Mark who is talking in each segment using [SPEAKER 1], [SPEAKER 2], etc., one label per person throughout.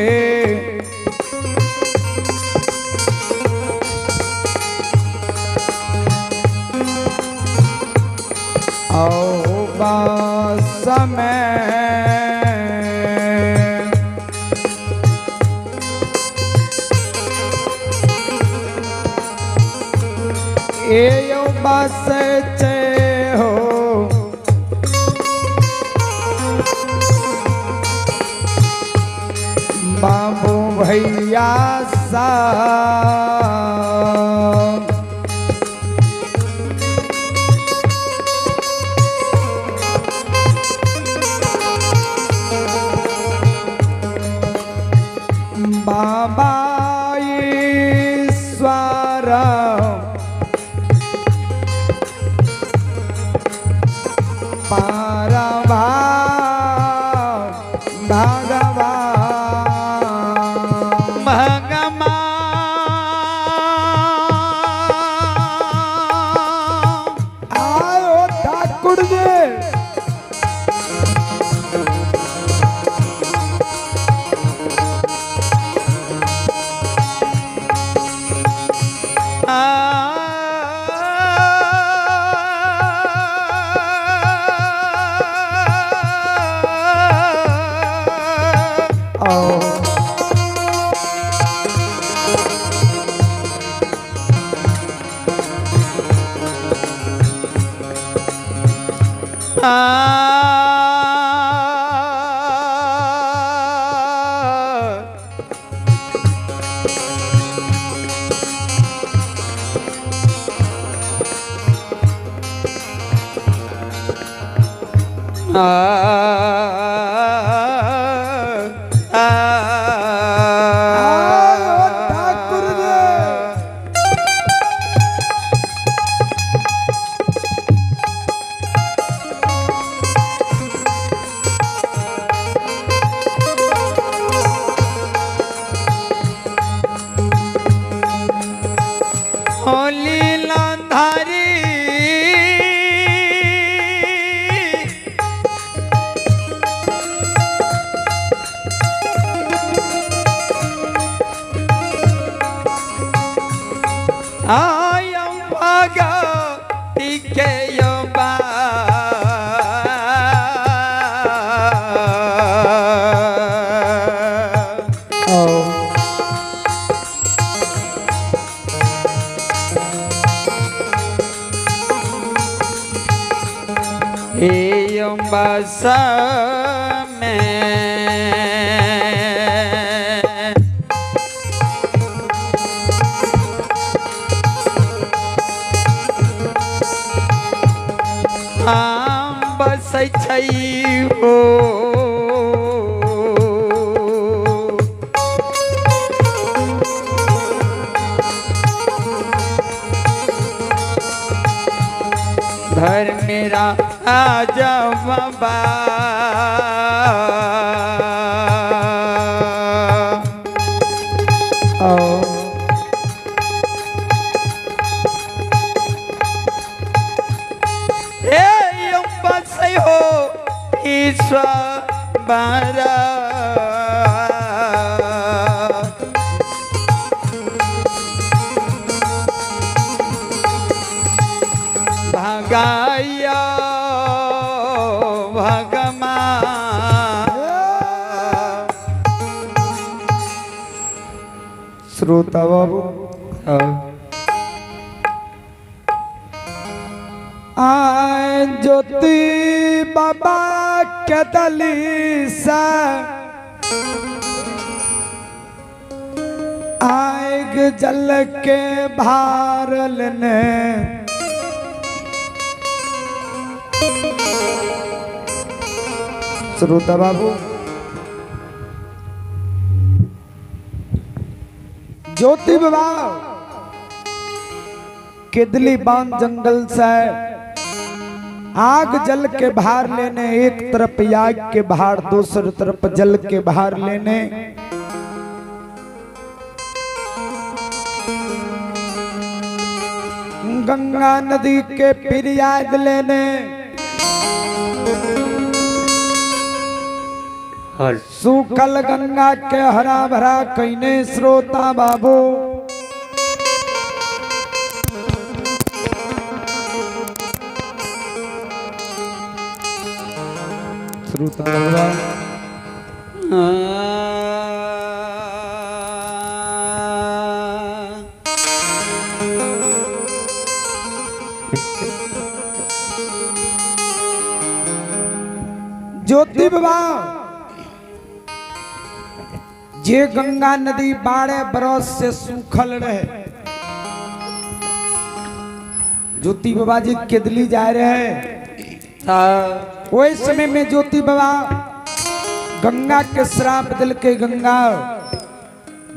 [SPEAKER 1] के आओ बास में ए यो बस चे हो बाबू भैया सा बाबा ईश्वर पारवा भगवान
[SPEAKER 2] भगवान
[SPEAKER 1] आयो ठाकुर जी। आओ आयो ठाकुर जी।
[SPEAKER 2] लीलाधारी आयम भगति के
[SPEAKER 1] आओ
[SPEAKER 2] बस में आम बसै छै हो घर मेरा आजब बाबा।
[SPEAKER 1] आओ
[SPEAKER 2] हे बसै हो ईश्वर भगाया भगवान।
[SPEAKER 1] श्रोता बाबू आए ज्योति बाबा के दली से आएग जल के भार लेने श्रोता बाबू ज्योति बाबा केदली बांध जंगल से आग जल के भार लेने, एक तरफ याग के भार, दूसरी तरफ जल के भार लेने, गंगा नदी के पिरियाद लेने, सूखल गंगा के हरा भरा कईने श्रोता बाबू। श्रोता बाबा ज्योति बाबा जे गंगा नदी 12 बरस से सूखल रहे, ज्योति बाबा जी केदली जा रहे हैं। वही समय में ज्योति बाबा गंगा के श्राप दिल के गंगा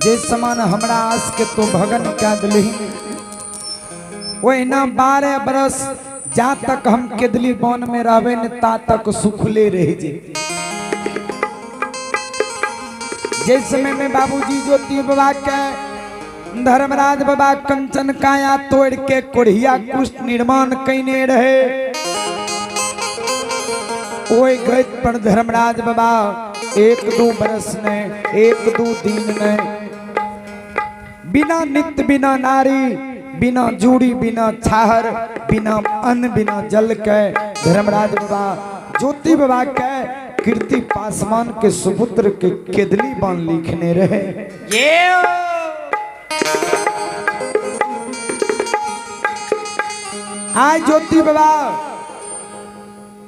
[SPEAKER 1] जे समान हमरा आस के तो भगन क्या दिलही, वही ना 12 बरस जा तक हम केदली वन में रहबे न ता तक सुखले रह जे। जिस समय में बाबूजी ज्योति बाबा के धर्मराज बाबा कंचन काया तोड़ के कोढ़िया कुष्ठ निर्माण कईने रहे, ओई गत पर धर्मराज बाबा 1-2 बरस ने 1-2 दिन ने बिना नित्य बिना नारी बिना जूड़ी बिना छाहर बिना अन्न बिना जल के धर्मराज बाबा ज्योति बाबा के कीर्ति पासवान के सुपुत्र के केदली बान लिखने रहे। आज ज्योति बाबा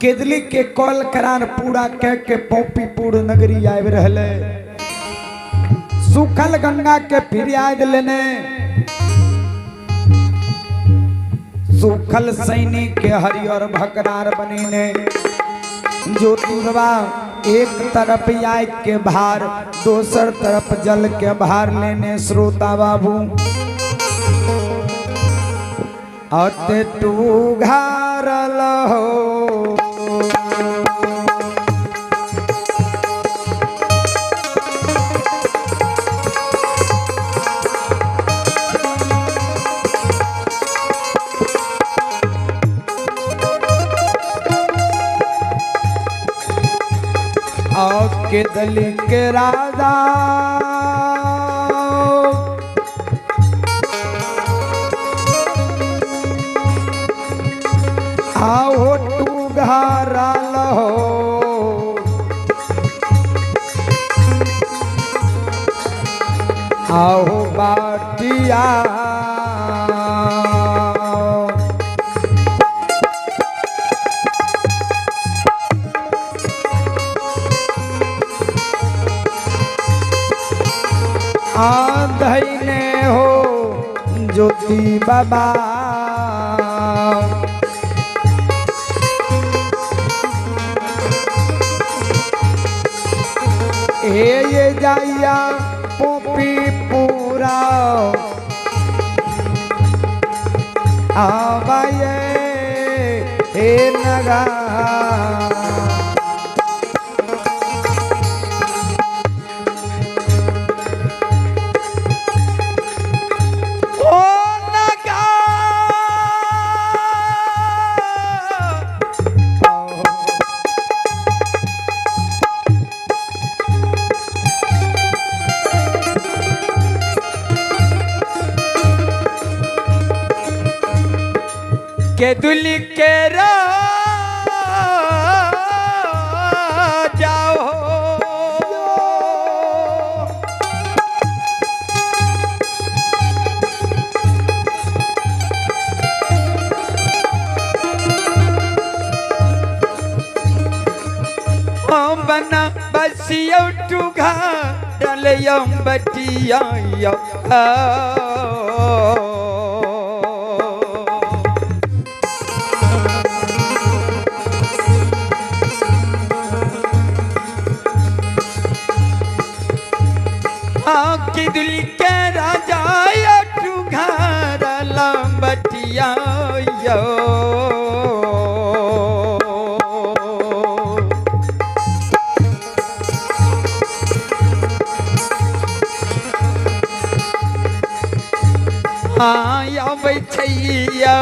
[SPEAKER 1] केदली के कॉल करार पूरा कह के पोपीपुर नगरी आबि रहले, सूखल गंगा के फिर आद लेने, सूखल सैनिक के हरियर भकरार बनेने। ज्योति बाबा एक तरफ आग के भार दोसर तरफ जल के भार लेने श्रोता बाबू। अते टूघारल हो केदली के राजा आओ टूघारल हो आओ बाटिया आधने हो ज्योति बाबा। हे ये जाइया पोपी पूरा आवाये हे नगा।
[SPEAKER 2] केदुली के जाओ बना बसियो टूघा डलयम बटिया केदुली के राजा टूघार लंबटिया यो। आबै छैया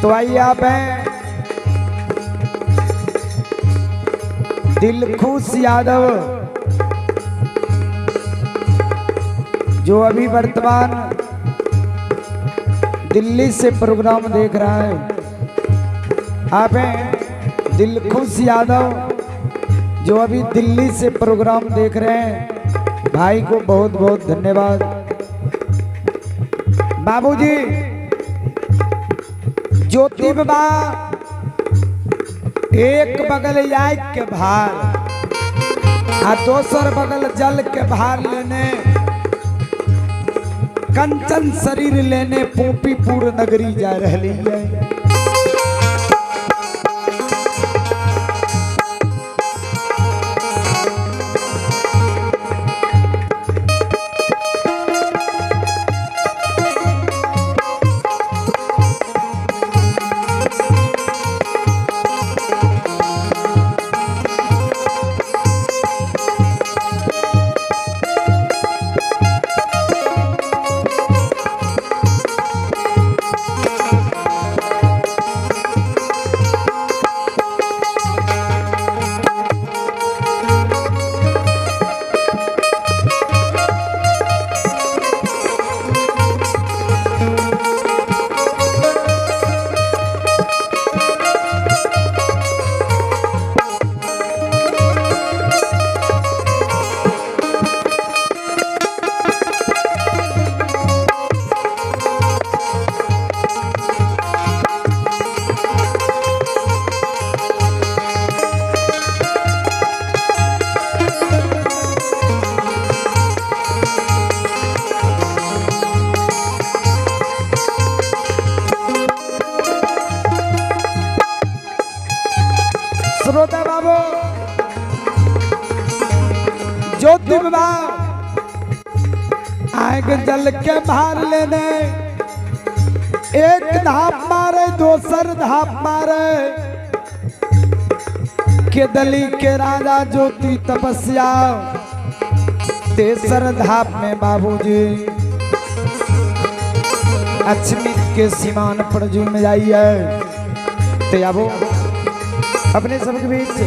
[SPEAKER 1] तो आइए आप हैं दिलखुश यादव, जो अभी वर्तमान दिल्ली से प्रोग्राम देख रहा है। आप हैं दिलखुश यादव, जो अभी दिल्ली से प्रोग्राम देख रहे हैं। भाई को बहुत बहुत धन्यवाद। बाबूजी ज्योति बाबा एक बगल याग के भार आ दोसर बगल जल के भार लेने, कंचन शरीर लेने पोपीपुर नगरी जा रही है। श्रोता बाबू ज्योति बाबा आग जल के भार लेने, एक धाप मारे दोसर धाप मारे, के दली के राजा ज्योति तपस्या तेसर धाप में बाबूजी अक्षमित के सीमान पर जुम जाइए। ते आबो अपने सबके बीच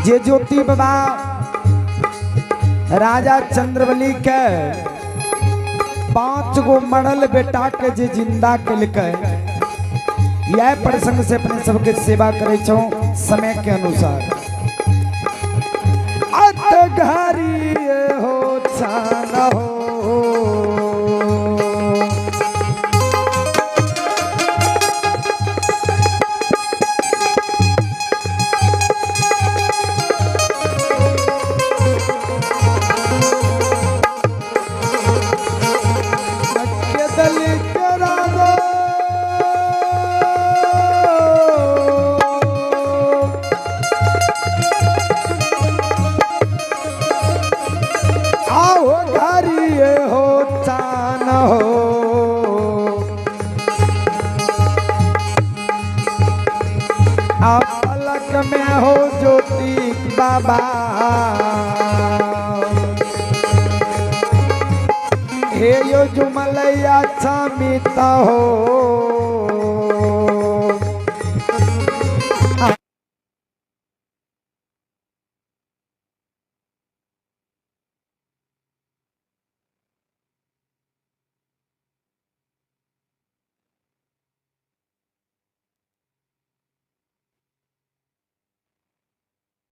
[SPEAKER 1] जे ज्योति बाबा राजा चंद्रबली के 5 गो मरल बेटा के जे जिंदा कलकै, यह प्रसंग से अपने सबके सेवा करे छो समय के अनुसार। अत घरी हो छान हो, पलक में हो ज्योति बाबा, हे यो जुमलैया छमिता हो।